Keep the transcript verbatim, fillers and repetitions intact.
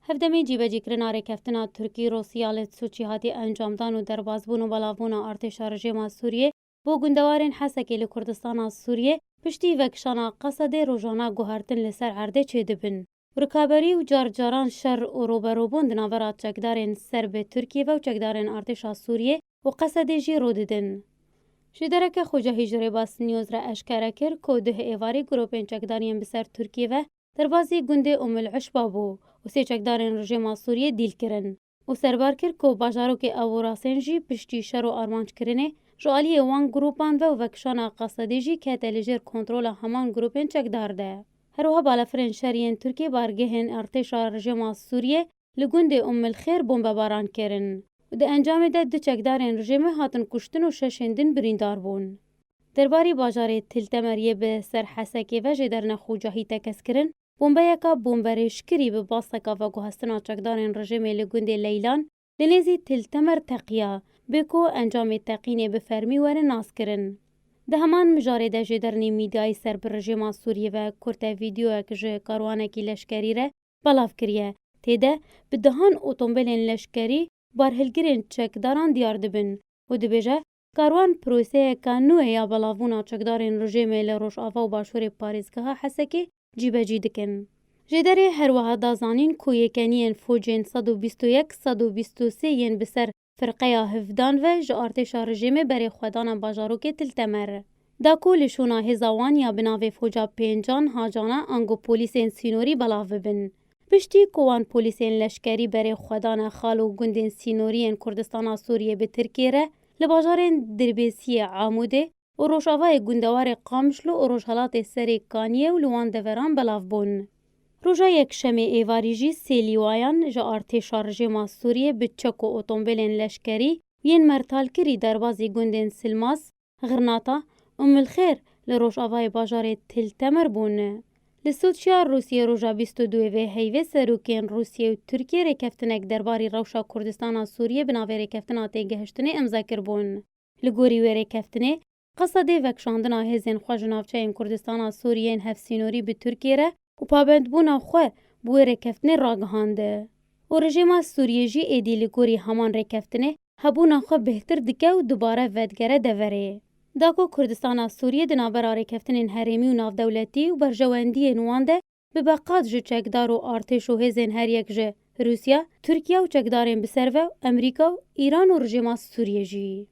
Hevdemê cîbecîkirina rêkeftina Tirkî-Rûsya li Sûçî hatiye encamdan û derbasbûn û belavbûna artêşa rejêma Sûriyê bo gundewarên Hesekê li Kurdistana Sûriyê piştî vekişana Qesedê rojana guhertin li ser erdê çêdibin. Rikaberî û car caran şer û rûberûbûn di navbera çekdarên ser bi Tirkiyê ve û çekdarên artêşa Sûriyê û Qesedê jî rû didin. Jêdereke xwecahî ji Rêbas News re eşkere kir ku duh êvarî grûpên çekdariyên bi ser Tirkiyê ve derbazî gundê Umul Uşba bû û sê çekdarên rejêma Sûriyê dîl kirin û serbar kir ku bajarokê Ewrasên jî piştî şer û armanckirinê ji aliyê wan grûpan ve û vekişana Qesedê jî kete li jêr kontrola heman grûpên çekdar de. Her wiha balafirên şer yên Tirkiyê bargehên artêşa rejêma Sûriyê li gundê Umul Xêr bombebaran kirin û di encamê de du çekdarên rejêmê hatin kuştin û şeşên din birîndar bûn. Derbarî bajarê Til Temer yê bi ser Hesekê ve jêderine xwecahî tekez kirin, bombeyeka bomberêjkirî bi baseka veguhestina çekdarên rejêmê li gundê Leylan li nêzî Til Temer teqiya, bê ku encamê teqînê bi fermî were naskirin. Di heman mijarê de jêdernê mîdyayî ser bi rejêma Sûriyê ve kurte vîdeoyek ji karwanekî leşkerî re belav kiriye. Tê de bi dehan otombêlên leşkerî barhilgirên çekdaran diyar dibin û dibêje, karwan proseyeka nû ye ya belavbûna çekdarên rejêmê li rojava û başûrê parêzgeha Hesekê cîbecî dikin. Jêderê her wiha da zanîn ku yêkeniyên focên sed û bîst û yek, sed û bîst û sê yên bi ser firqeya hevdan ve ji artêşa rejêmê berê xwedana bajarokê Til Temer da ku li şûna hêza wan ya bi navê Foca Pêncan Hacana ango polîsên sînorî belav bibin. Piştî ku wan polîsên leşkerî berê xwedana xal û gundên sînorî yên Kurdistana Sûriyê bi Tirkiyê re li bajarên Dirbêsiyê Amûdê û rojavayê gundewarê Qamişlo û rojhelatê Serê Kaniyê û li wan deveran belav bûn. Roja Yekşemê êvarî jî sê lîwayan ji artêşa rejêma Sûriyê bi çek û otombêlên leşkerî yên mertalkirî derbazî gundên Silmas, Xirnata, Umulxêr li rojavayê bajarê Til Temer bûn. Li Sûçiya Rûsiyê roja bîst û duyê vê heyvê serokên Rûsiyê û Tirkiyê rêkeftinek derbarî rewşa Kurdistana Sûriyê bi navê Rêkeftina Têgihiştinê îmza kiribûn. Li gorî wê rêkeftinê, Qesedê vekişandina hêzên xwe ji navçeyên Kurdistana Sûriyê yên hevsînorî bi Tirkiyê re û pabendbûna xwe bi wê rêkeftinê ragihand. Û rejêma Sûriyê jî êdî li gorî heman rêkeftinê hebûna xwe bêhtir dike û dubare vedigere deverê. Da ku Kurdistana Sûriyê di navbera rêkeftinên herêmî û navdewletî û berjewendiyên wan de bibe qad ji çekdar û artêş û hêzên her yek ji Rûsya, Tirkiye û çekdarên bi ser ve û Amerîka û Îran û rejêma Sûriyê jî.